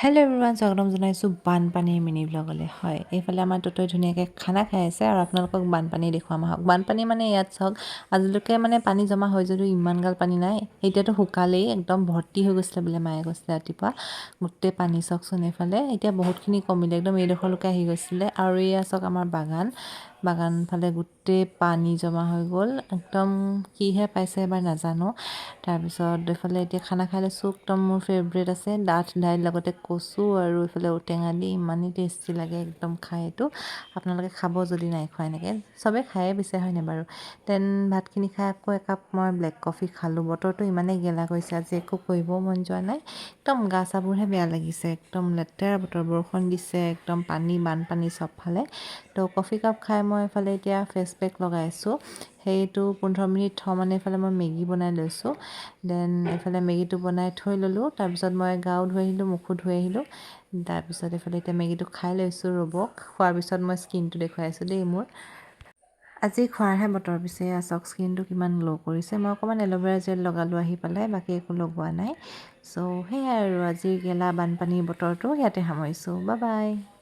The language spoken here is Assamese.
হেল্ল' এভৰিৱান, স্বাগতম জনাইছোঁ বানপানীৰ মিনি ব্লগলৈ। হয়, এইফালে আমাৰ ট'টই ধুনীয়াকৈ খানা খাই আছে আৰু আপোনালোকক বানপানী দেখুৱাম আহক। বানপানী মানে ইয়াত চাওক, আজিলৈকে মানে পানী জমা হৈ যদিও ইমানগাল পানী নাই। এতিয়াতো শুকালেই, একদম ভৰ্তি হৈ গৈছিলে বোলে মায়ে কৈছিলে ৰাতিপুৱা। গোটেই পানী চাওকচোন এইফালে। এতিয়া বহুতখিনি কমিলে, একদম এইডোখৰলৈকে আহি গৈছিলে। আৰু এয়া চাওক আমাৰ বাগান, বাগান ফালে গোটেই পানী জমা হৈ গ'ল একদম। কিহে পাইছে এবাৰ নাজানো। তাৰপিছত এইফালে এতিয়া খানা খাই লৈছোঁ। একদম মোৰ ফেভৰেট আছে ডাঠ দাইল, লগতে কচু আৰু এইফালে ঔটেঙা দি ইমানেই টেষ্টি লাগে একদম খাই। এইটো আপোনালোকে খাব যদি নাই খোৱা। এনেকৈ চবেই খায়ে পিছে, হয়নে বাৰু? Then ভাতখিনি খাই আকৌ একাপ মই ব্লেক কফি খালোঁ। বতৰটো ইমানেই গেলা কৰিছে, আজি একো কৰিবও মন যোৱা নাই। একদম গা চাবোৰহে বেয়া লাগিছে, একদম লেতেৰা বতৰ, বৰষুণ দিছে, একদম পানী, বানপানী চবফালে। তো কফি কাপ খাই মই এইফালে এতিয়া ফেচ পেক লগাই আছোঁ। সেইটো 15 মিনিট থওঁ, মানে এইফালে মই মেগী বনাই লৈছোঁ। Then এইফালে মেগীটো বনাই থৈ ল'লোঁ। তাৰপিছত মই গাও ধুই আহিলোঁ, মুখো ধুই আহিলোঁ। তাৰপিছত এইফালে এতিয়া মেগীটো খাই লৈছোঁ। ৰ'ব, খোৱাৰ পিছত মই স্কিনটো দেখুৱাই আছোঁ দেই মোৰ। আজি খোৱাৰহে বতৰ পিছে। চাওক, স্কিনটো কিমান গ্ল' কৰিছে। মই অকণমান এল'ভেৰা জেল লগালোঁ আহি পেলাই, বাকী একো লগোৱা নাই। চ' সেয়াই আৰু আজিৰ গেলা বানপানীৰ বতৰটো ইয়াতে সামৰিছোঁ। Bye bye.